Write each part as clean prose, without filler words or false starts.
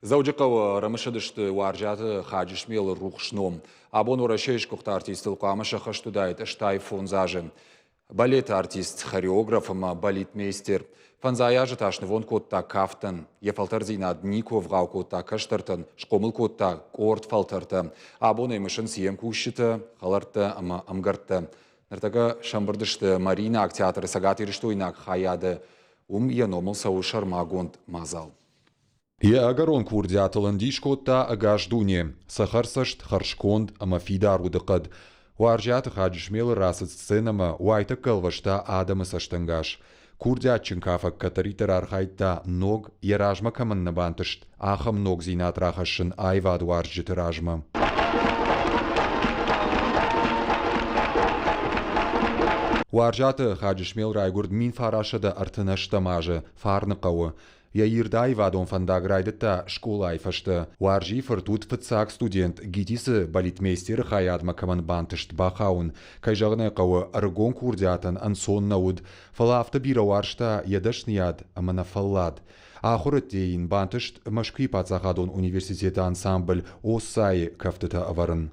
Дзӕуджыхъӕуы ӕрӕмысыдысты Уарзиаты Хаджысмелы рухс ном. Абон Уӕрӕсейы сгуыхт артистыл хъуамӕ сӕххӕст уыдаид 85 азы. Балеты артист, хореограф ӕмӕ балетмейстер. Фӕндзай азы та снывонд кодта кафтӕн. Йӕ фӕлтӕрдзинад никуы ӕвгъау кодта кӕстӕртӕн, схъомыл кодта къорд фӕлтӕртӕ. Абон ӕй мысынц йе мкусджытӕ, хӕлӕрттӕ ӕмӕ ӕмгӕрттӕ. Ныртӕккӕ сӕмбырд сты Мариинаг театры цӕгатирыстойнаг хайады. Уым йӕ номыл цӕуы сӕрмагонд мадзал. Йӕ ӕгӕрон курдиатыл ын дис кодта ӕгас дуне, цӕхӕрцӕст, хӕрзконд ӕмӕ фидар удыхъӕд. Уарзиаты Хаджысмелы рацыд сценӕмӕ, уайтӕккӕ ӕлвӕста адӕмы цӕстӕнгас. Курдиатджын кафӕг кӕддӕриддӕр архайдта ног, йӕ размӕ кӕмӕн нӕ бантыст, ахӕм ногдзинад рахӕссын аивадуарзджыты размӕ. Уарзиаты Хаджысмел райгуырд 1938 азы Фарныхъӕуы. Йӕ ирд аивадон фӕндаг райдыдта скъолайы фӕстӕ. Уарзийы фырт уыд фыццаг студент, ГИТИС-ы балетмейстеры хайадмӕ кӕмӕн бантыст бахауын. Кӕй зӕгъын ӕй хъӕуы, ӕрыгон курдиатӕн ӕнцон нӕ уыд, фӕлӕ афтӕ бирӕ уарзта йӕ дӕсныйад ӕмӕ нӕ фӕллад. Ахуыры ӕдде йын бантыст Мӕскуыйы паддзахадон университеты ансамбль «Оссайы» кӕфтытӕ ӕвӕрын.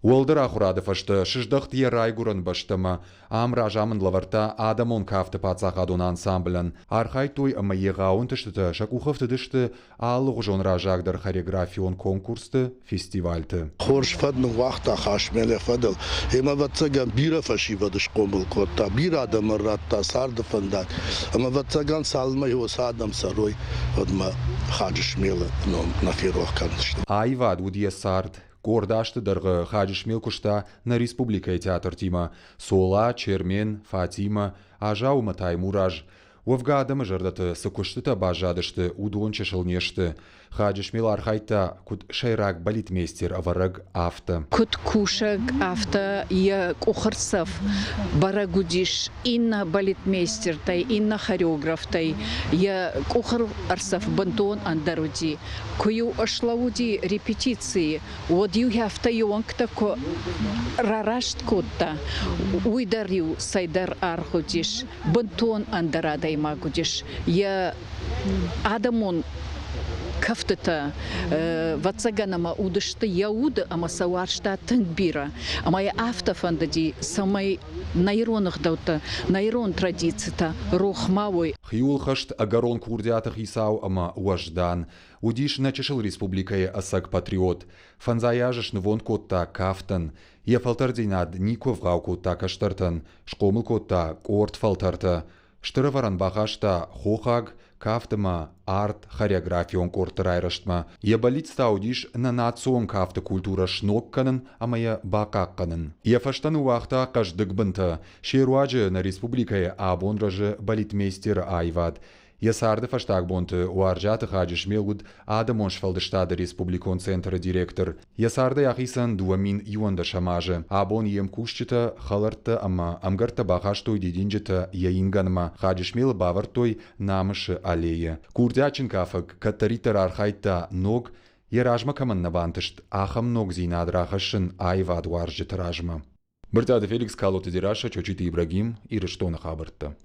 Уӕлдӕр ахуырады фӕстӕ сыздӕхт йӕ райгуырӕн бӕстӕмӕ, Ам разамынд лӕвӕрдта адӕмон кафты паддзахадон ансамблӕн. Архайдтой ӕмӕ егъау ӕнтыстытӕ сӕ къухы ӕфтыдысты алыгъуызон раззагдӕр хореографион конкурсты, фестивальты. Хорз фӕд ныууагъта Хасмел йӕ фӕдыл. Ӕмӕ, ӕвӕццӕгӕн, бирӕ фӕсивӕд схъомыл кодта, бирӕ адӕмӕн радта царды фӕндаг. Ӕмӕ, ӕвӕццӕгӕн, цалынмӕ уыцы адӕм цӕрой, уӕдмӕ Хаджысмелы ном нӕ ферох кӕндзысты. Аивад уыд йӕ цард, Къорд азты дӕргъы Хаджысмел куыста нӕ республикӕйы театртимӕ Цола, Чермен, Фатимӕ, Азау ӕмӕ Таймураз. Уӕвгӕ адӕмы зӕрдӕты цы куыстытӕ баззадысты, уыдон чысыл не сты. Хаджысмел архайдта, куыд сӕйраг балетмейстер-ӕвӕрӕг, афтӕ. Куыд кусӕг, афтӕ йӕ къухырцӕф бӕрӕг уыдис иннӕ балетмейстертӕй, иннӕ хореографтӕй. Йӕ къухырцӕф бынтон ӕндӕр уыди. Куы-иу ӕслӕууыди репетицийы, уӕд-иу афтӕ йе уӕнгтӕ куы рараст кодта, уый дӕр-иу цӕйдӕр аргъ уыдис, бынтон ӕндӕр адӕймаг уыдис. Йӕ адӕмон кӕфтытӕ, ӕвӕццӕгӕн, ӕмӕ уыдысты йӕ уды ӕмӕ сӕ уарзта тынг бирӕ. Ӕмӕ йӕ афтӕ фӕндыди, цӕмӕй нӕ ирон ӕгъдӕуттӕ, нӕ ирон традицитӕ рох ма уой. Хиуылхӕст ӕгӕрон курдиаты хицау ӕмӕ уӕздан. Уыдис нӕ чысыл республикӕйы ӕцӕг патриот. Фӕндзай азы снывонд кодта кафтӕн. Йӕ фӕлтӕрдзинад никуы ӕвгъау кодта кӕстӕртӕн, схъомыл кодта къорд фӕлтӕртӕ. Стыр ӕвӕрӕн бахаста хохаг, кафт ӕмӕ арт хореографион къордты райрӕзтмӕ. Йӕ бӕллиц та уыдис нӕ национ кафты культурӕ сног кӕнын ӕмӕ йӕ бахъахъхъӕнын. Йӕ фӕстӕ ныууагъта хъӕздыг бынтӕ. Се руаджы нӕ республикӕйы абон рӕзы балетмейстеры аивад. Йӕ царды фӕстаг бонты Уарзиаты Хаджысмел уыд Адӕмон сфӕлдыстады республикон центры директор. Йӕ цардӕй ахицӕн 2011 азы. Абон йе мкусджытӕ, хӕлӕрттӕ ӕмӕ ӕмгӕрттӕ бахастой дидинджытӕ йӕ ингӕнмӕ. Хаджысмелы бавӕрдтой Намысы аллейы. Курдиатджын кафӕг кӕддӕриддӕр архайдта ног, йӕ размӕ кӕмӕн нӕ бантыст, ахӕм ногдзинад рахӕссын аивадуарзджыты размӕ. Брытъиаты Феликс, Калоты Дзерассӕ, Чочиты Ибрагим, Ирыстоны хабӕрттӕ.